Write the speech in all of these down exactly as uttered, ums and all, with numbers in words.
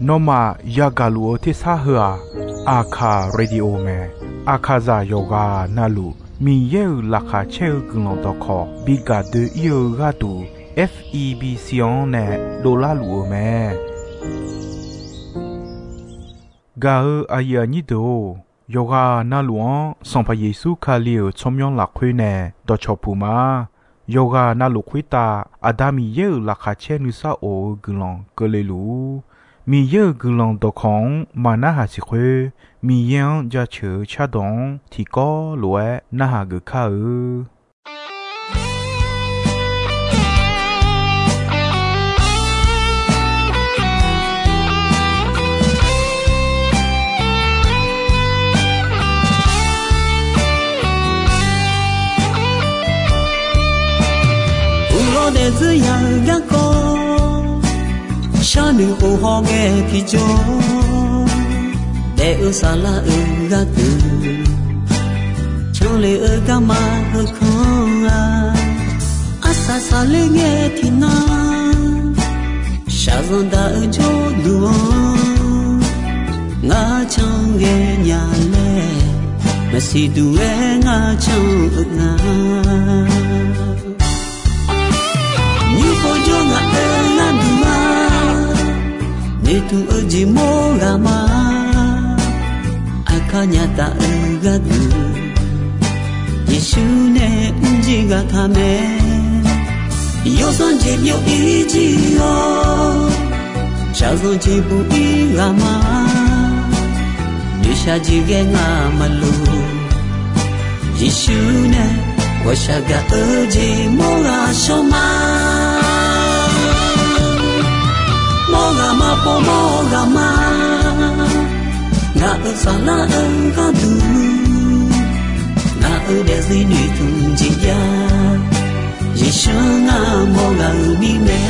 Nawmaf yagaq luf-eu tersar heu-aq, Aqkaq Radio mae. Aqkaqzaq yawqghaq navluf Miqyaer-euq laqkhaq caer-eu guiqlanq dawqkawq bi gaq doe-ir-eu gharduq, F E B C-anr nae dovlar luf-eu mae. Gaq-eu aqyuif aqnyir deuq-or, yawqghaq navluf-anr Sanqpaq Yeqsur Kali-euq tsawrmyanr lafkhoer nae dawqcawq puq ma. Yawqghaq navluf khoertav Aqda Miqyaer-euq laqkhaq caer nuisar of-eu guiqlanq keuvle luf-ur. Miqyaer-euq guiqlanq dawqkawq-anr maqnarhaq siq khoer, Miqyaer-anr jaceuq-eu cardawq-anr tiqkawv lof-aer narhaq geuf kar-eu. Uqlawr daefzir ya-eu garkawv, sharnoeq of hawr ghae tiqjawr, daef-eu saflar-euq gharduq, canle-eu garma heukanr-a, arsaq saqler ghae tiqnan, shaqzanq daq-eu jawrduq-anr, ngar can ghae nya laer, maqsiq duq-aer ngar can-eu nga. Nymr pov jawr ngaq-euq gharduq-a, noeqtmq-eu jeq mawr ghaq ma. Aqkar nya taf-eu gharduq, Yeqsur nae mrjir ghaq taq mae. Yawsanr jeq byov-ir jir-awr, shaqzanq jeq buq-ir ghaq ma. Noeqshaq jeq ghae ngaq maqloq. Yeqsur nae ghawqshaq gaq-eu jeq mawr ghaq shawr ma. Mawr ghaq ma pov mawr ghaq ma. Ngaq-euq saflar-eu gharduq, ngaq-euq daefzir noeqtmq jeq jav. Yeqsur ngar mawr ghaq-euq mirnae.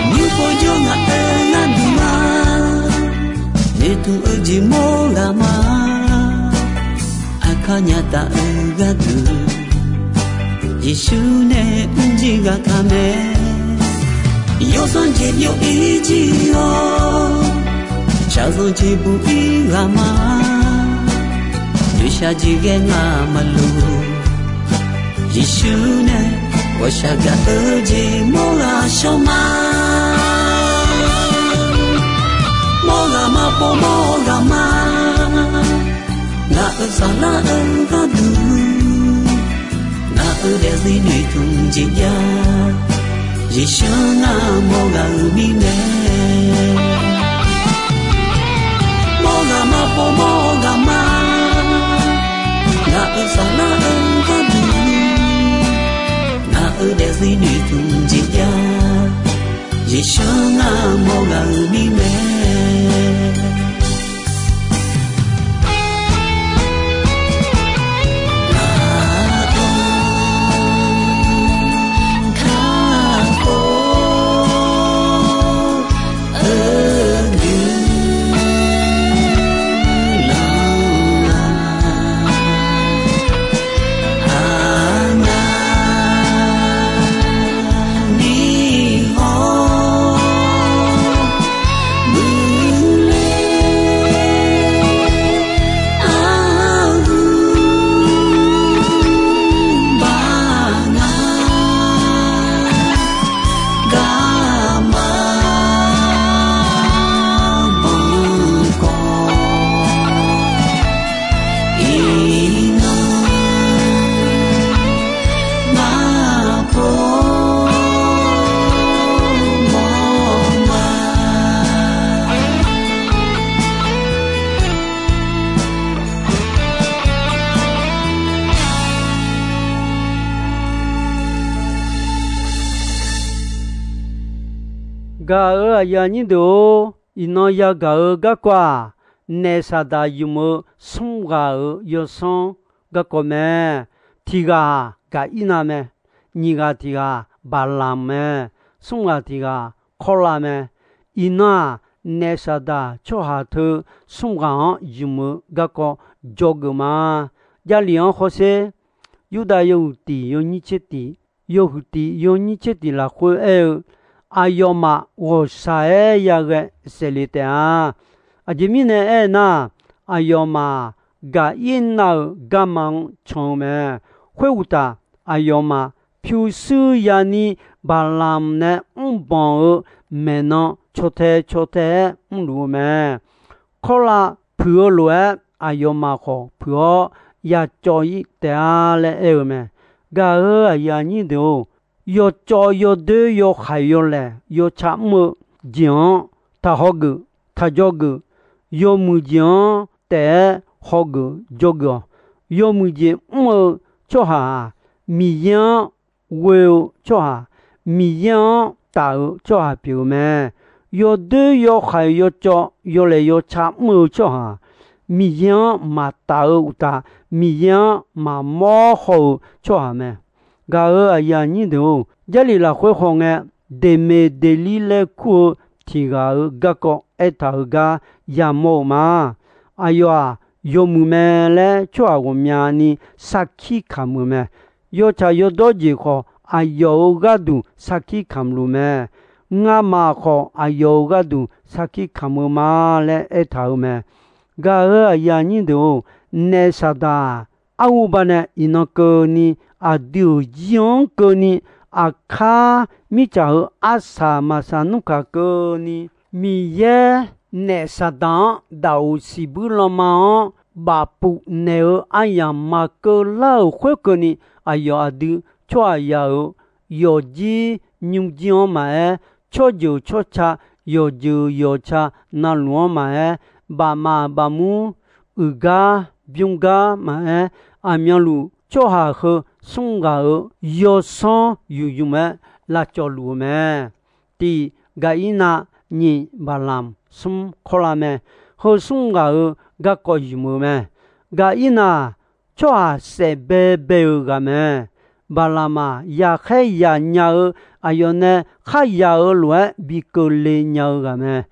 Nymr pov jawr ngaq-euq gharduq-a, noeqtmq-eu jeq mawr ghaq ma. Aqkar nya taf-eu gharduq, Yeqsur nae mrjir ghaq taq mae. Yawsanr jeq byov-ir jir-awr, shaqzanq jeq buq-ir ghaq ma. Noeqshaq jeq ghae ngaq maqloq. Yeqsur nae ghawqshaq gaq-eu jeq mawr ghaq shawr ma. Mawr ghaq ma pov mawr ghaq ma. Ngaq-euq saflar-eu gharduq, ngaq-euq daefzir noeqtmq jeq jav. Yeqsur ngar mawr ghaq-euq mirnae. Mawr ghaq ma pov mawr ghaq ma. Ngaq-euq saflar-eu gharduq, ngaq-euq daefzir noeqtmq jeq jav. Yeqsur ngar mawr ghaq-euq mirnae. Gaq-euq aqyuif aqnyir deuq-or, iqnan yagaq-eu garkawv-aq, naef Saqdaq ymq-eu smr ghaq-euq yawsanr garkawv mae. Tiq ghaq-aq, Gaqirnav mae. Nyiq ghaq tiq ghaq, Baqlamq mae. Smr ghaq tiq ghaq, Kawrlav mae. Iqnan-aq, naef Saqdaq tsawrhaq teu smr ghaq-anr ymq-eu garkawv dzawgeuf ma. Jarlif-anr hawsher, Yurdav yawhuiq tiq yawnyir tser tiq, yawhuiq tiq yawnyir tser tiq lafkhoer aer-eu, aqyawfmaf ghawqshaq-aer yaghae saefle taef-a. Aqjeq mirnae aernar, aqyawfmaf-aq, Gaqirnav-euq garma-anr can-eu mae. Khoeruqtaf, aqyawfmaf pyurshuir yani Baqlamq nae mrbanq-eu maeqnan caw tae caw tae-aer mrluf-eu mae. Kawrlav puiq-eu lof-aer aqyawfmaf khawf puiq-awr yacawv-ir taef-a laer aer-eu mae. Gaq-euq aqyuif aqnyir deuq-or, yawcawv yawdoer yawkhaiq yawlaeq yawca mr-eu jeq-anr taqhaw geuf, taqjawr geuf. Yawmuiq jeq-anr taef-aer haw geuf jawr geuf-awq. Yawmuiq jeq mr-eu tsawrhaq-aq, Miqyaer-anr ghoe-eu tsawrhaq, Miqyaer-anr taf-eu tsawrhaq pyeuf-eu mae. Yawdoer yawkhaiq yawcawv yawlaeq yawca mr-eu tsawrhaq, Miqyaer-anr maqtaf-eu uqtaf, Miqyaer-anr maqmawr haw-eu tsawrhaq mae. Gaq-euq aqyuif aqnyir deuq-or, Jarlif lafkhoer hawngae, Deqmeq Deqlir laer kur-eu tiq ghaq-euq garkawv aertaq-euq gar yamawr-eu ma. Aqyawf-aq, yawmuiq mae laer tsawrhaq ghawqmyani sarkir kamq-eu mae. Yawtsaq yawdawr jeq khawf, aqyawf-euq gharduq sarkir kamq luf mae. Ngamaf khawf, aqyawf-euq gharduq sarkir kamq-eu ma laer aertaq-eu mae. Gaq-euq aqyuif aqnyir deuq-or, naef Saqdaq-aq, arhuba nae iqnan keuvni, aqdui-euq jir-anr keuvni, aqkar mirtsaq heu arsaq maqsaq nmr kaq keuvni, Miqyaer naef Saqdaq-anr daqoq siqbuir lanma-anr bafpuf naeq-eu aryamq maqkeuv lar-euq khoerkeuvni, aqyawf aqdui tsawrhaqzaq-euq yawqjir nymrjir-anr maqaer, tsawrjeuq tsawrca, yawqjeuq yawqca navluf-anr maqaer, bafmaf bafmur, uiqgar bymrgar maqaer, aqmyanluf tsawrhaq heu smr ghaq-euq yawsanr yufyuf-aer lavcawv luf-eu mae. Tiq, Gaqirnav, nyiq, Baqlamq, smr, Kawrlav mae. Heu smr ghaq-euq garkawv ymq-eu mae. Gaqirnav-aq, tsawrhaq saef baebae-euq ghaq mae. Baqlamq-aq, yaqkhaer yaqnya-eu, aqyawf nae kharya-eu lof-aer bi keuvle nya-eu ghaq mae.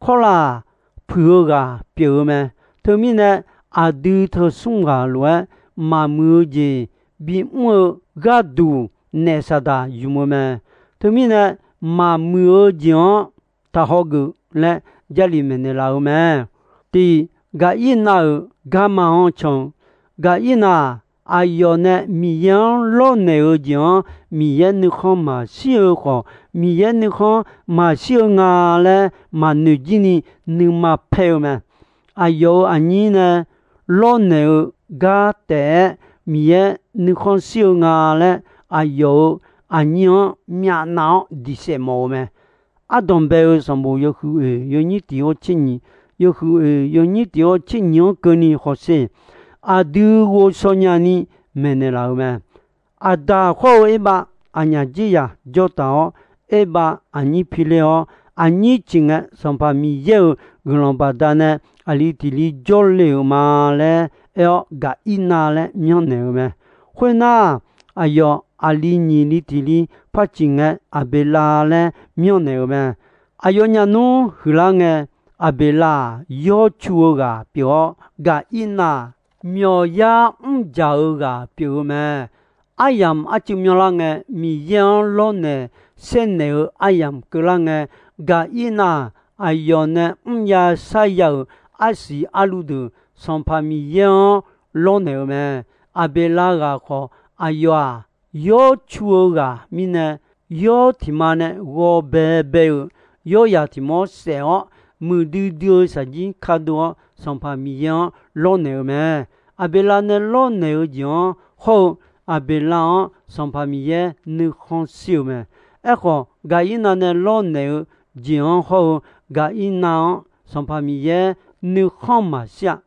Kawrlav-aq, puiq-eu ghaq pyeuf-eu mae. Teumirnae, aqdui teu smr ghaq lof-aer maqmuiq-eu jeq bimr-eu gharduq naef Saqdaq ymq-eu mae. Teumirnae, maqmuiq-eu jeq-anr taqhaw geuf laer Jarlif maeqnaeq laf-eu mae. Tiq, Gaqirnav-euq garma-anr can-eu. Gaqirnav-aq, aqyawf nae Miqyaer-anr lawrnaeq-eu jeq-anr Miqyaer nuikhanr maqshir-eu khawf, Miqyaer nuikhanr maqshir-eu nga laer maqnoeq jir ni nuima paer-eu mae. Aqyawf-euq aqnyir nae lawrnaeq-eu gar taef-aer Miqyaer nuikhanr shir-eu nga laer aqyawf-euq aqnyir-anr myavnav-awr diqsaef mawf-eu mae. Ardanq bae-eu sanqbof yawhuiq oeq yawnyir tiq-awr tser nyiq, yawhuiq oeq yawnyir tiq-awr tser nyiq-anr keuvni hawsher. Aqdui ghovshaw nyani maeqnaeq laf-eu mae. Aqda khawr-eu Erbav aqnyaf jeryaq jawr taf-awr, Erbav aqnyir pi ler-awr, aqnyir ciq ngae, Sanqpaq Miqyaer-euq guiqlanq baqdanae aqli tiq li jawrle-euq ma laer aer-awr, Gaqirnav laer myanrnaeq-eu mae. Khoernar, aqyawf aqli nyiq li tiq li par ciq ngae, Aqbeqlav laer myanrnaeq-eu mae. Aqyawfnyaf nmr huiqlar ngae, Aqbeqlav-aq, yawr cu-eu ghaq pyeuf-awr, Gaqirnav-aq, myawqyar mrjaq-eu ghaq pyeuf-eu mae. Aryamq arcuiv myanrlar ngae, Miqyaer-anr lawrnaeq saernaeq-eu aryamq keuvlar ngae, Gaqirnav aqyawf nae mrya sarya-euq arsiq arluv deuq Sanqpaq Miqyaer-anr lawrnaeq-eu mae. Aqbeqlav ghaq khawf, aqyawf-aq, yawr cu-eu ghaq mirnae, yawr tiq ma nae ghawbae bae-euq, yawryaq tiq mawr saef-awr, muiqdui dui-eu shaqjir kadov-awr, Sanqpaq Miqyaer-anr lawrnaeq-eu mae. Aqbeqlav nae lawrnaeq-eu jeq-anr hawr-eu, Aqbeqlav-anr Sanqpaq Miqyaer nuikhanr shir-eu mae. Aerkhawf, Gaqirnav nae lawrnaeq-eu jeq-anr hawr-eu, Gaqirnav-anr Sanqpaq Miqyaer nuikhanr maqshir-aq.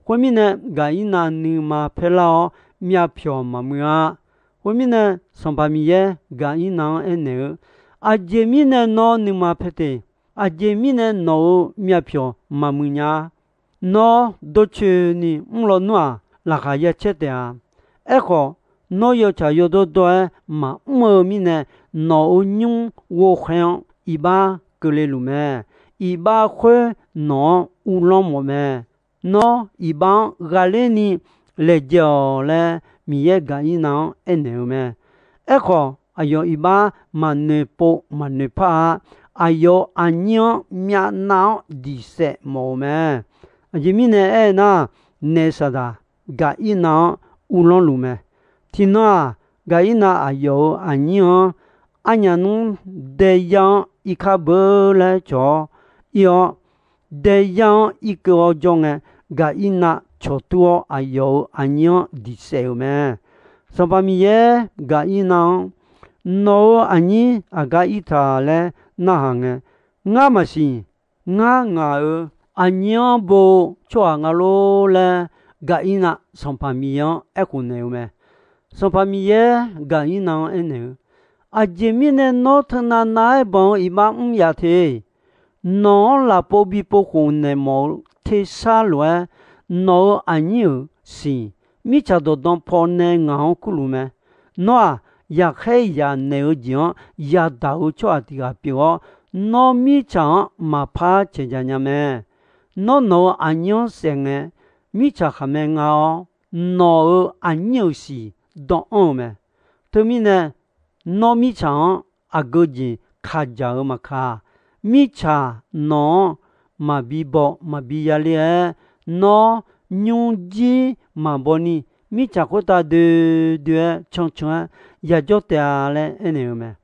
Khoermirnae, Gaqirnav nuima paerlar-awr, myavpyawq maqmuiq-a. Khoermirnae, Sanqpaq Miqyaer Gaqirnav-anr aernaeq-eu, Aqjeq mirnae nawr nuima pae te? Aqjeq mirnae nawq-euq myavpyawq maqmuiq nya-a? Nawr dawrcoeni mr lawnmr-aq, laqkhaq ya caer taef-a. Aerkhawf, nawr yawtsaq yawdawr dawr-aer maqmr-eu mirnae, nawq-euq nymr ghovkhaer-anr iqbax keuvle luf mae. Iqbax khoer nawq-anr uvlanr mawf mae. Nawr iqbax-anr ghaqler ni laejae-awq laer, Miqyaer Gaqirnav-anr aernaeq-eu mae. Aerkhawf, aqyawf iqbax maqnoeq pov maqnoeq par-a. Aqyawf-euq aqnyir-anr myavnav-anr diq saef mawf-eu mae. Aqjeq mirnae aernar, naef Saqdaq Gaqirnav-anr uvlanr luf mae. Tiqnan-aq, Gaqirnav aqyawf-euq aqnyir-anr arnyaf nmr daeyar-anr irkar beur laer cawq-awr ir-awr, daeyar-anr irkeuv-awr jawr ngae, Gaqirnav cawqtur-awr aqyawf-euq aqnyir-anr diq saef-euq mae. Sanqpaq Miqyaer Gaqirnav-anr, nawq-euq aqnyir aqgar irtaq laer narhaq ngae, ngar maqsiq. Ngar ngaq-euq aqnyir-anr bo-eu tsawrhaq nga lor laer, Gaqirnav Sanqpaq Miqyaer-anr aerkhof naeq-eu mae. Sanqpaq Miqyaer Gaqirnav-anr aernaeq-eu, Aqjeq mirnae nawr teunav nav-aer banq-eu iqbax mr yaf te? Nawq-anr lafpov bipov khof naeq mawf-eu tersar lof-aer, nawq-euq aqnyir-euq siq mirtsaq dawqdan pawnae ngaq-anr kurluf mae. Nawr-aq, yaqkhaer yaq naeq-eu jeq-anr yadaq-eu tsawrhaq tiq ghaq pyeuf-awr, nawr mirtsaq-anr maqpar caeqjaq nya mae. Nawr nawq-euq aqnyir-anr saef ngae, mirtsaq khaqmae nga-awr, nawq-euq aqnyir-euq siq dan anr-eu mae. Teumirnae, nawr mirtsaq-anr aqgeu jeq kaq jaq-eu maqkaq, mirtsaq nawq-anr maqbi baw maqbi yaler-aer, nawr nymrjir maqbaw ni, mirtsaq khoertav doe doe-aer cancan-aer yajawr taef-a laer aernaeq-eu mae.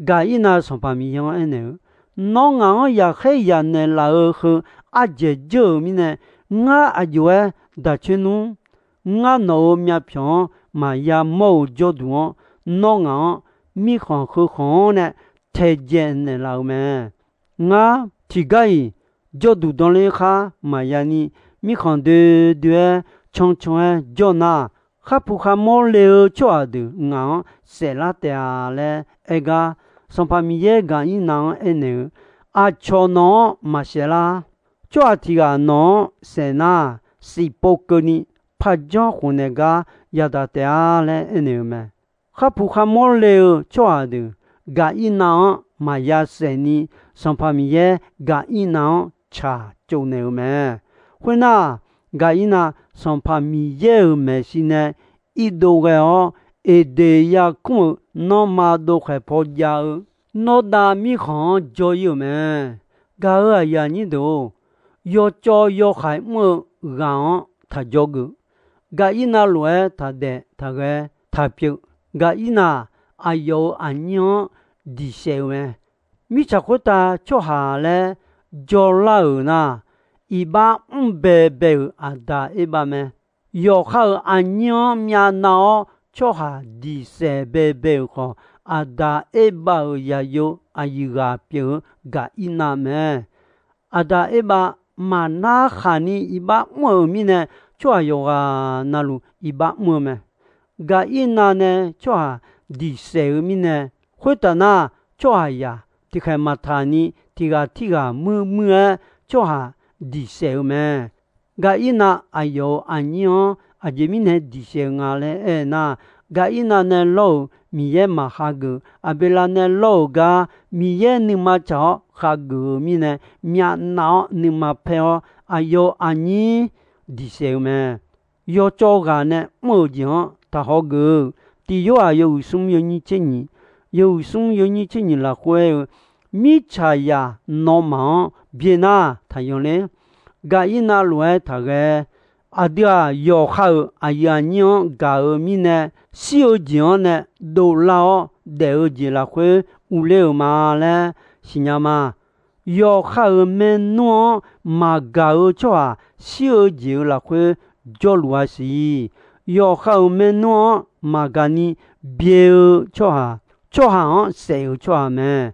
Gaqirnav Sanqpaq Miqyaer-anr aernaeq-eu, Nawr ngaq-anr yaqkhaer yaq naeqlaf-eu heu ardzaeq dzeur-euq mirnae, ngar aqjox-aer daq coer nmr. Ngar nawq-euq myavpyawq-anr maqya mawr-eu jawrduq-anr, nawr ngaq-anr mirkhanq heu khanq-anr nae taedzae naeqlaf-eu mae. Ngar tiqgar-iq jawrduq danler khar maqya ni, mirkhanq doe doe-aer cancan-aer jawr nar, kharpuq kharmawr le-eu tsawrhaq deuq ngaq-anr saeflar taef-a laer aer gar, Sanqpaq Miqyaer Gaqirnav-anr aernaeq-eu, Aqcawq nawq-anr maqsaef lar. Tsawrhaq tiq ghaq nawq-anr saef nar, siqpov keuvni parjanr khofnaeq gar yadaq taef-a laer aernaeq-eu mae. Kharpuq kharmawr le-eu tsawrhaq deuq Gaqirnav-anr maqya saef ni, Sanqpaq Miqyaer Gaqirnav-anr tsaqtsov naeq-eu mae. Khoernar, Gaqirnav Sanqpaq Miqyaer-euq maeqshi nae irdov ghae-awr, Eqdeq yarkmr-euq nanrma dovkhaeq paw jav-eu nawr dav mirkhanq-anr jawr ir-euq mae. Gaq-euq aqyuif aqnyir deuq-or, yawcawv yawhaiq mr-eu ghaq-anr taq jawrgeuf. Gaqirnav lof-aer taqdaef taqghae taqpyeuf. Gaqirnav aqyawf-euq aqnyir-anr diq saef-eu mae. Mirtsaq khoertav tsawrhaq laer jawrlar-euq nar, iqbax mr baebae-euq aqda Erbav mae. Yawqha-euq aqnyir-anr myavnav-awr tsawrhaq diq saef baebae-euq khawf, aqda Erbav-euq yaqyo aqyuif ghaq pyeuf-eu Gaqirnav mae. Aqda Erbav maqnar khaqni iqbax mr-euq mirnae, tsawrhaq yawqghaq navluf iqbax mr-eu mae. Gaqirnav nae tsawrhaq diq saef-eu mirnae, khoertaf nar, tsawrhaqzaq tiqkhaeq maqtaq ni tiq ghaq tirghaq muir muir-aer tsawrhaq diq saef-eu mae. Gaqirnav aqyawf-euq aqnyir-anr aqjeq mirnae diq saef-eu nga laer aer nar, Gaqirnav nae lawr-euq Miqyaer maqhageuf, Aqbeqlav nae lawr-euq gar Miqyaer nuima tsaq-awr hageuf-eu mirnae, myavnav-awr nuima paer-awr aqyawf-euq aqnyir diq saef-eu mae. Yawcawv ghaq nae mr-euq jeq-anr taqhaw geuf-eu. Tiq Yorhaq yawhuiq smr yawnyir tser nyiq, yawhuiq smr yawnyir tser nyiq lafkhoer aer-eu, mirtsaqzaq nawmaf-anr byae nar taqyanq ler. Gaqirnav lof-aer taqghae. Aqdui-aq, yawqha-euq aqyuif aqnyir-anr gaq-eu mirnae, shir-eu jeq-anr nae dovlar-awr daef-eu jeq lafkhoer urler-euq ma laer siqnya ma. Yawqha-euq maernmr-anr maqgaq-eu tsawrhaq shir-eu jeq-euq lafkhoer jawrluf-a siq. Yawqha-euq maernmr-anr maqgaq ni byae-eu tsawrhaq, tsawrhaq-anr saef-euq tsawrhaq mae.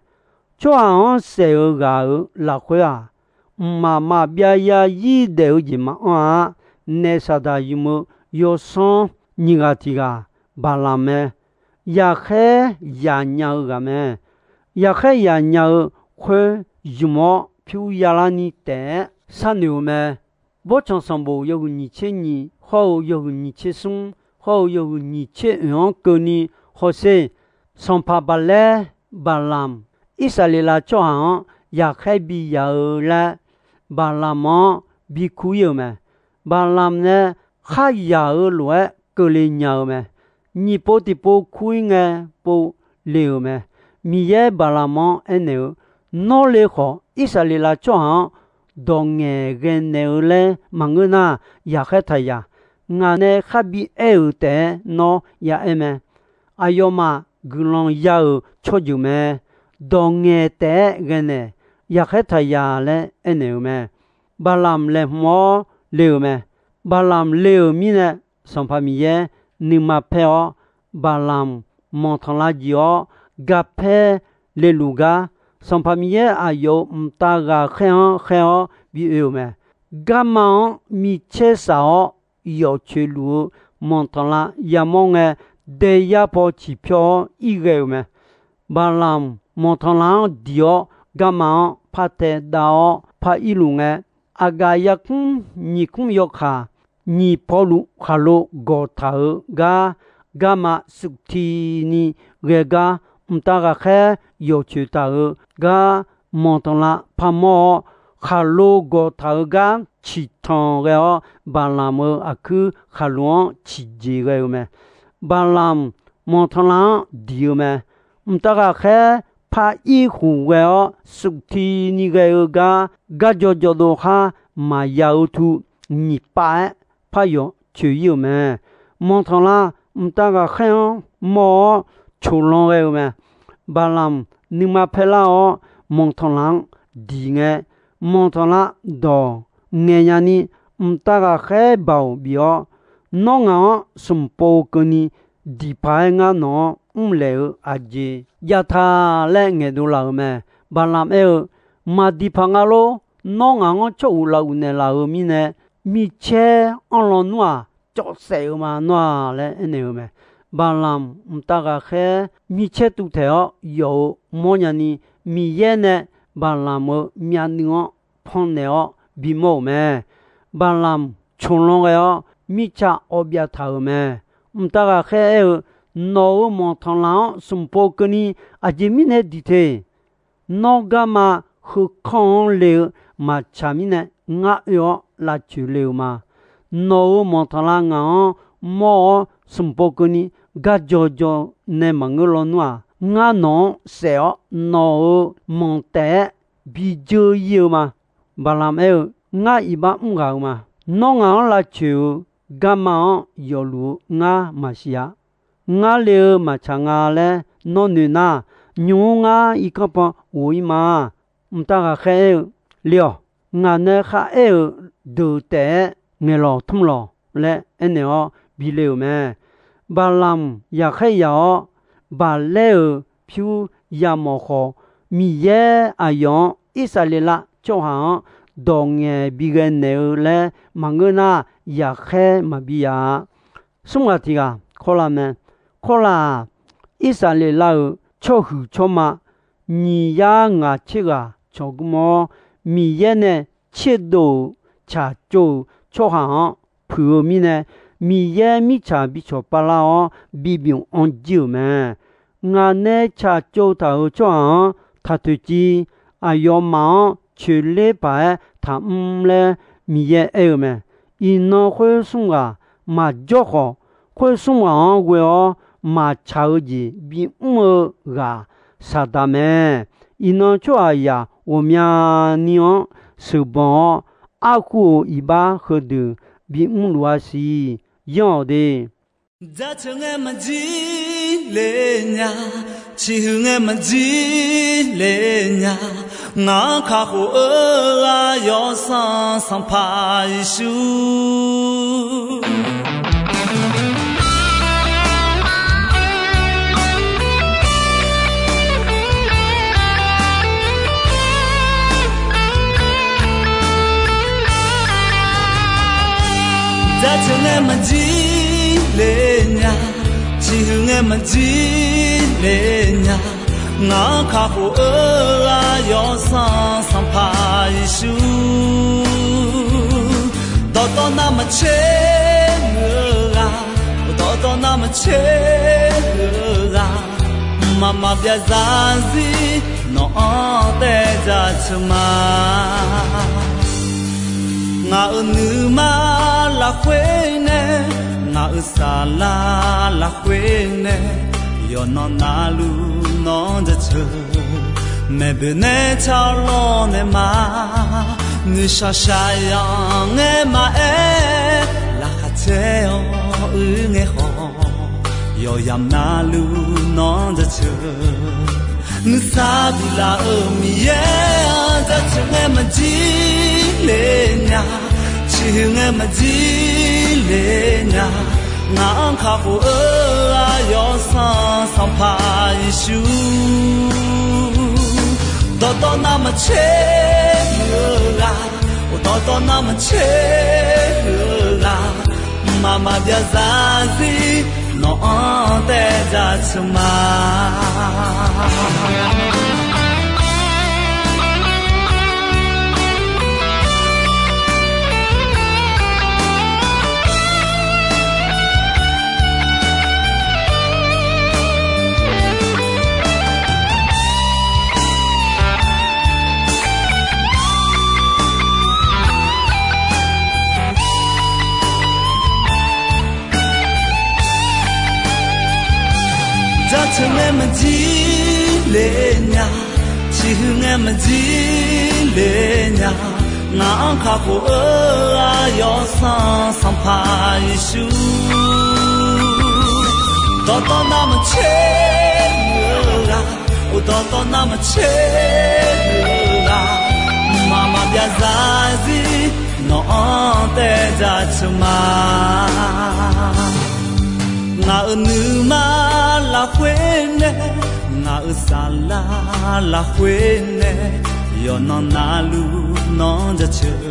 Tsawrhaq-anr saef-eu ghaq-euq lafkhoer-aq, mqmaq maqbyav ya zir daef-eu jeq maqanr-a. Naef Saqdaq ymq-eu yawsanr nyiq ghaq tiq ghaq Baqlaq mae. Yaqkhaer yaqnya-eu ghaq mae. yaqkhaer yaq nya-eu khoer zmq-awr pyur yalar ni taef-aer sharnoeq-euq mae. Bawrtsanq sanqbof yawhuiq nyiq tser nyiq hawr-eu yawhuiq nyiq tser smr hawr-eu yawhuiq nyiq tser oeq-anr keuvni hawsher. Sanqpaq Baqlaer, Baqlamq, Irsaqleqlav tsawrhaq-anr yaqkhaer bi yaq-eu laer, Baqlamq-anr bi kur-ir-euq mae. Baqlamq nae kharyaq-eu lof-aer keuvle nya-eu mae. Nyiq pov tiqpov kur-ir ngae pov le-euq mae. Miqyaer Baqlamq-anr aernaeq-eu, Nawr le khawf, Irsaqleqlav tsawrhaq-anr dawq ngaeq ghae naeq-eu laer maqngeur nar, yaqkhaer taq yaq. Ngaq nae khar bi aer-euq taef-aer nawr ya aer mae. Aqyawfmaf guiqlanq ya-euq tsawrjeuq mae. Dawq ngaeq taef-aer ghae naeq, yaqkhaer taq yaq laer aernaeq-euq mae. Baqlamq laeqhmq-awr le-euq mae. Baqlamq le-euq mirnae, Sanqpaq Miqyaer nuima paer-awr, Baqlamq manqtanqlav jeq-awr, garpaer leluf gar, Sanqpaq Miqyaer aqyawf-euq mqtav ghaqkhaer-anr khaer-awr bi oe-euq mae. Garma-anr micaer saf-awr yawf coeq luf-eu manqtanqlav yamawr ngae, daeyar paw ciqpyawr-awr ir ghae-euq mae. Baqlamq manqtanqlav-anr diq-awr, garma-anr par tae dav-awr par ir luf ngae, aqgaf yarkmr nyiq kmr yawkaq nyiq pawluf khaqlo gawqtaq-euq gar, garma sufti ni ghae gar, mqtav ghaqkhaer yawf coeq taq-euq gar, manqtanqlav par mawr-awr, khaqlo gawqtaq-euq gar ciqtanq ghae-awr, Baqlamq-euq aqkuir khaqlo-anr ciqjeq ghae-eu mae. Baqlamq manqtanqlav-anr diq-eu mae. Mqtav ghaqkhaer par ir khuf ghae-awr, sufti ni ghae-eu gar, garjaw jawrdov khar maqya-eu tu nyiq pav-aer par yawf coeq ir-euq mae. Manqtanqlav mqtav ghaqkhaer-anr mawr-awr coqlan ghae-eu mae. Baqlamq nuima paerlar-awr, manqtanqlav-anr diq ngae, manqtanqlav dawq ngaeq nyani, mqtav ghaqkhaer baoq bif-awr, Nawr ngaq-anr smq pov keuvni diq paq-aer ngar nawq-anr mrlaeq-eu aqjeq jav ta laer ngaeqdov laf-euq mae. Baqlamq aer-eu, Maqdiq paq nga lor. Nawr ngaq-anr tsawrhaq lafhuiq naeqlaf-euq mirnae, micaer anr lawnmr-aq, cawv saef-eu ma nawr-aq laer aernaeq-eu mae. Baqlamq mqtav ghaqkhaer micaer tuv taeq-awr yawf-eu mawrnya ni, Miqyaer nae Baqlamq-euq myavnuiv-anr pannaeq-awr bimawr-euq mae. Baqlamq coqlan ghae-awr mirtsa awv byav taq-euq mae. Mqtav ghaqkhaer aer-eu, Nawq-euq manqtanqlav-anr smq pov keuvni aqjeq mirnae diq te? Nawr garma heukanr-anr le-eu maqtsaq mirnae, ngar oe-awr lavcoeq le-euq ma. Nawq-euq manqtanqlav ngaq-anr mawr-awr smq pov keuvni garjaw jaw nae maqngeur lawnmr-aq, ngar nawq-anr saef-awr nawq-euq manq taef-aer bi dzeur ir-eu ma. Baqlamq aer-eu, Ngar iqbax mr ghaq-eu ma. Nawr ngaq-anr lavcoeq-eu garma-anr yawfluf-eu ngar maqsiq-a. Ngar le-eu maqtsaq nga laer nawr noeq nar, nymq-mr ngar irkanr pan ghof-ir ma. Mqtav ghaqkhaer aer-eu, Le-awq. Ngaq nae kharaer-euq deuq taef-aer ngaeqlawq tmr lawq laer aernaeq-awr bi le-euq mae. Baqlamq yaqkhaer yaq-awr, Baqlaer-euq pyur yamawf khawf, Miqyaer aqyawf-anr Irsaqleqlav tsawrhaq-anr dawq ngaeq bi ghae naeq-eu laer maqngeur nar, yaqkhaer maqbi yaq-a. Smr ghaq tiq ghaq kawrlav mae. Kawrlav-aq, Irsaqleqlav-euq tsawrhuiq tsawrma nyiq yar ngaq tser ghaq cawq gmr-awr, Miqyaer nae tserdov-euq tsaqtsov-euq tsawrhaq-anr puiq-eu mirnae, Miqyaer mirtsaq bi cawq pavlar-awr, bibymq anr jir-euq mae. Ngaq nae tsaqtsov taq-euq tsawrhaq-anr taq toeqciv, aqyawfmaf-anr coeqler paq-aer taqmr laer Miqyaer aer-eu mae. Iqnan khoer smr ghaq maqjawr khawf, khoer smr ghaq-anr ghoe-awr maqtsaq-eu jeq bimr-eu ghaq Saqdaq mae. Iqnan tsawrhaqzaq ghawqmyani-anr sheuqbanq-awr, arkhu-euq iqbax heudeuq bimr luf-a siq. Yanr-awq de. Jaceuq ngae maqjir le nya, ciqhuiq ngae maqjir le nya, ngaq-anr kakhof-eu ghaq Yawsanr Sanqpaq Yeqsur. Jaceuq ngae maqjir le nya, ciqhuiq ngae maqjir le nya, Ngaq-anr kakhof-eu aqyawf-euq Sanqpaq Yeqsur, dawqtawv navmaqtser muiq-eu ghaq, dawqtawv navmaqtser muiq-eu ghaq, mqmaq maqbyav zarzir nawq-anr taev jaceuq ma. Ngaq-euq nuima lafkhoer nae, ngaq-euq saflar lafkhoer nae, yawqnan navluf nawr jaceuq. Maeqboeq nae tsawrlawr nae ma, nuishaq shaqyanq ngae maqaer, laqkhaq caer-awr uir ngae khawf, yawqyamq navluf nawr jaceuq. Nuisar biflaf-euq Miqyaer-anr jaceuq ngae maqjir le nya, ciqhuiq ngae maqjir le nya. Ngaq-anr kakhof-eu aqyawf-euq Sanqpaq Yeqsur, dawqtawv navmaqtser muiq-eu ghaq, dawqtawv navmaqtser muiq-eu ghaq, mqmaq maqbyav zarzir nawq-anr taev jaceuq ma. Jaceuq ngae maqjir le nya, ciqhuiq ngae maqjir le nya. Ngaq-anr kakhof-eu aqyawf-euq Sanqpaq Yeqsur, dawqtawv navmaqtser muiq-eu ghaq, dawqtawv navmaqtser muiq-eu ghaq, mqmaq maqbyav zarzir nawq-anr taev jaceuq ma. Ngaq-euq nuima lafkhoer nae, ngaq-euq saflar lafkhoer nae, yawqnan navluf nawr jaceuq.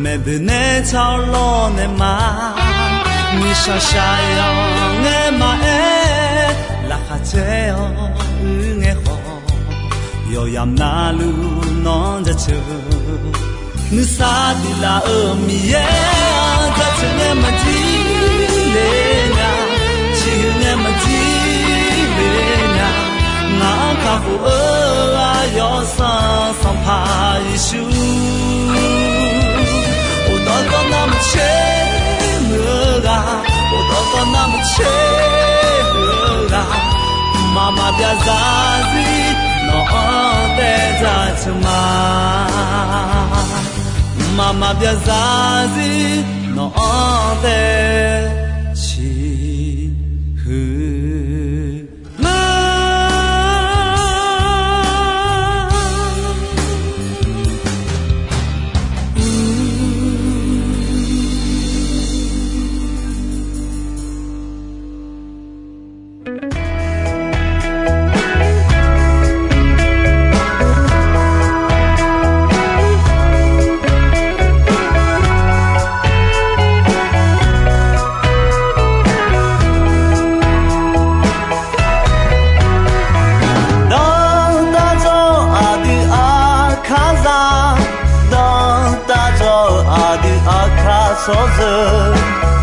Maeqboeq nae tsawrlawr nae ma, nuishaq shaqyanq ngae maqaer, laqkhaq caer-awr uir ngae khawf, yawqyamq navluf nawr jaceuq. Nuisar biflaf-euq Miqyaer-anr jaceuq ngae maqjir le nya, ciqhuiq ngae maqjir le nya. Ngaq-anr kakhof-eu aqyawf-euq Sanqpaq Yeqsur, dawqtawv navmaqtser muiq-eu ghaq, dawqtawv navmaqtser muiq-eu ghaq, mqmaq maqbyav zarzir nawq-anr taev jaceuq ma. Mqmaq maqbyav zarzir nawq-anr taev ciqhuiq ma. Danrtaq dzawr aqdui aqkar za, danrtaq dzawr aqdui aqkar shawr zeu.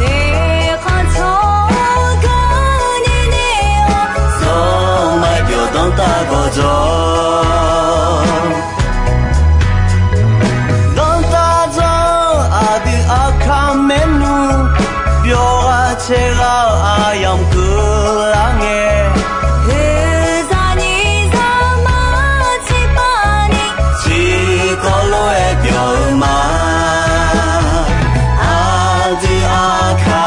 Teqkhanq tsawrganr nae nae-awr, zawr maqjawr danrtaq gawqjawr. Danrtaq dzawr aqdui aqkar maernmr, byawqghaq caerghaq-eu aqyamq keuvlar ngae, heuzaq nyiq zaqmar tiqpav ni, tiqkawv lof-aer byawq-eu ma. Aqdui aqkar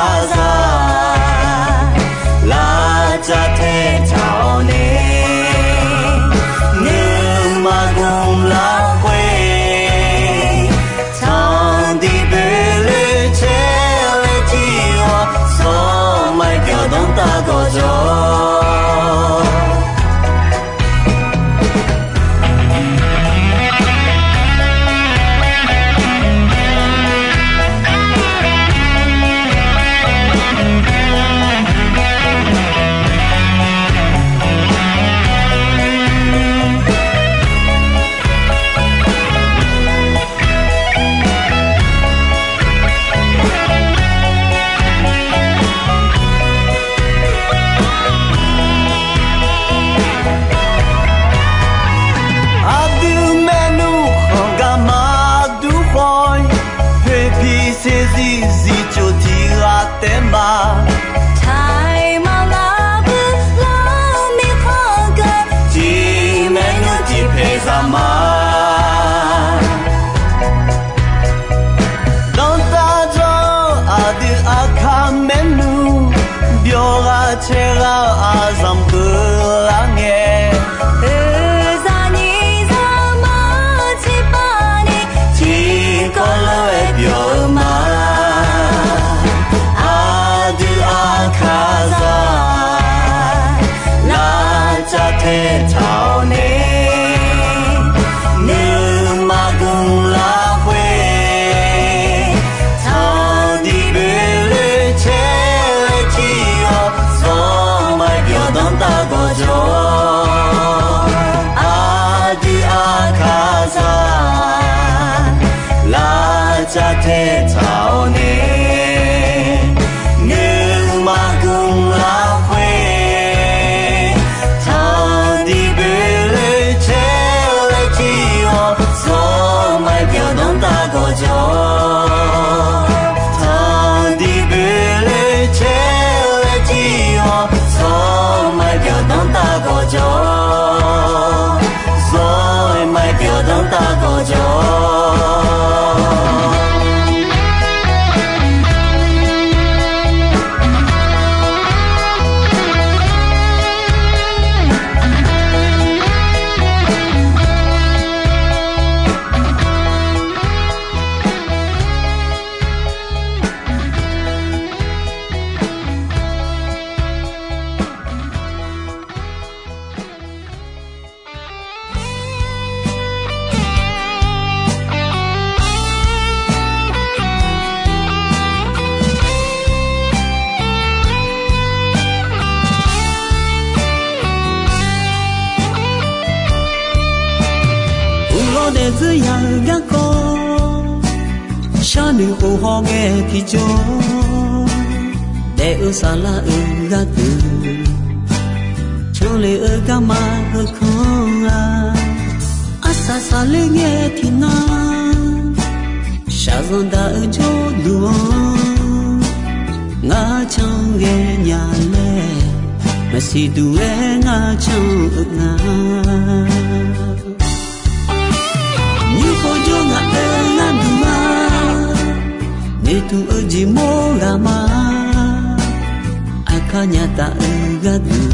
Baq, taiq maqnga bui lar-eu mirkhanq gaq, tiq maernmr tiq paeq zaq ma. Danrtav jawr-eu aqdui aqkar maernmr, byawq ghaq cae ghaq-eu aqzanq keuvlar ngae, oeqzaq nyiq zaqmar tiqpav ni tiqkawv lof-aer byawq-eu ma. Aqdui aqkar zaq, lavcav tae taq-awr nae, nuima gmq lafkhoer, tanqdiq boeqloe caer-aer tir-awr, zawr maqbyawq danrtav gawqjawq. Aqdui aqkar zaq, lavcav tae taq-awr nae, nuima gmq lafkhoer, tanqdiq boeqloe caer-aer tir-awr, zawr maqbyawq danrtav gawqjawq. Tanqdiq boeqloe caer-aer tir-awr, zawr maqbyawq danrtav gawqjawq. Zawr-aer maqbyawq danrtav gawqjawq. Uqlawr daefdzeur ya-eu garkawv, sharnoeq khof hawghae tiqjawr, daef-eu saflar-euq gharduq, canle-eu garma heukanr-a. Arsaq saqler ngae tiqnan, shaqzanq daq-eu jawrduq-anr, ngar can ghaenya laer, maqsiq duq-aer ngar can-eu nga. Nymr pov jawr ngaq-euq gharduq-a, noeqtmq-eu jeq mawr ghaq ma. Aqkar nya taf-eu gharduq,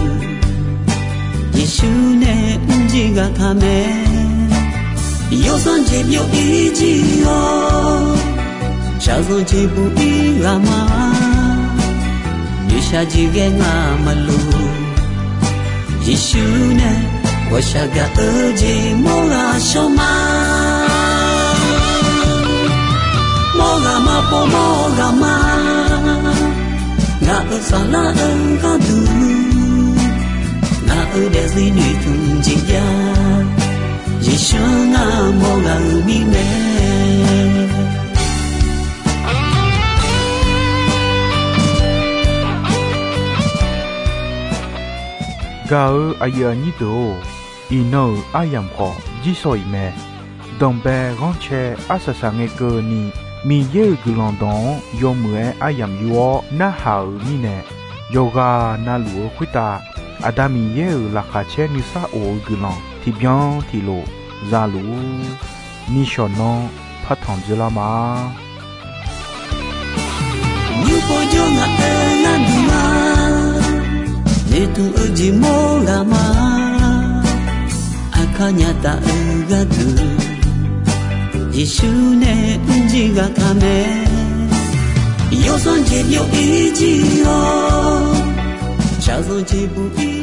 Yeqsur nae mrjir ghaq taq mae. Yawsanr jeq byov-ir jir-awr, shaqzanq jeq buq-ir ghaq ma. Noeqshaq jeq ghae ngaq maqloq, Yeqsur nae ghawqshaq gaq-eu jeq mawr ghaq shawr ma. Mawr ghaq ma, pov mawr ghaq ma. Ngaq-euq saflar-eu gharduq, ngaq-euq daefzir noeqtmq jeq jav, Yeqsur ngar mawr ghaq-euq mirnae. Gaq-eu aqyuif aqnyir deuq-or, iqnan-euq aryamq khawf jir shawq-iq mae. Danqbae ghanrcae arsaq saqngae keuvni, Miqyaer-euq guiqlanq dawq-anr yawmuiq-aer aryamq yur-awr narhaq-euq mirnae, yawqghaq navluf-eu khoertav Aqda Miqyaer-euq laqkhaq caer nuisar of-eu guiqlanq tiqbyan tiqlof za luf-ur. Nishawq nanr partanq dzeurlar ma. Nymr pov jawr ngaq-euq gharduq ma. Noeqtmq-eu jeq mawr ghaq ma. Aqkar nya taf-eu gharduq, Yeqsur nae mrjir ghaq taq mae. Yawsanr jeq byov-ir jir-awr, shaqzanq jeq buq-ir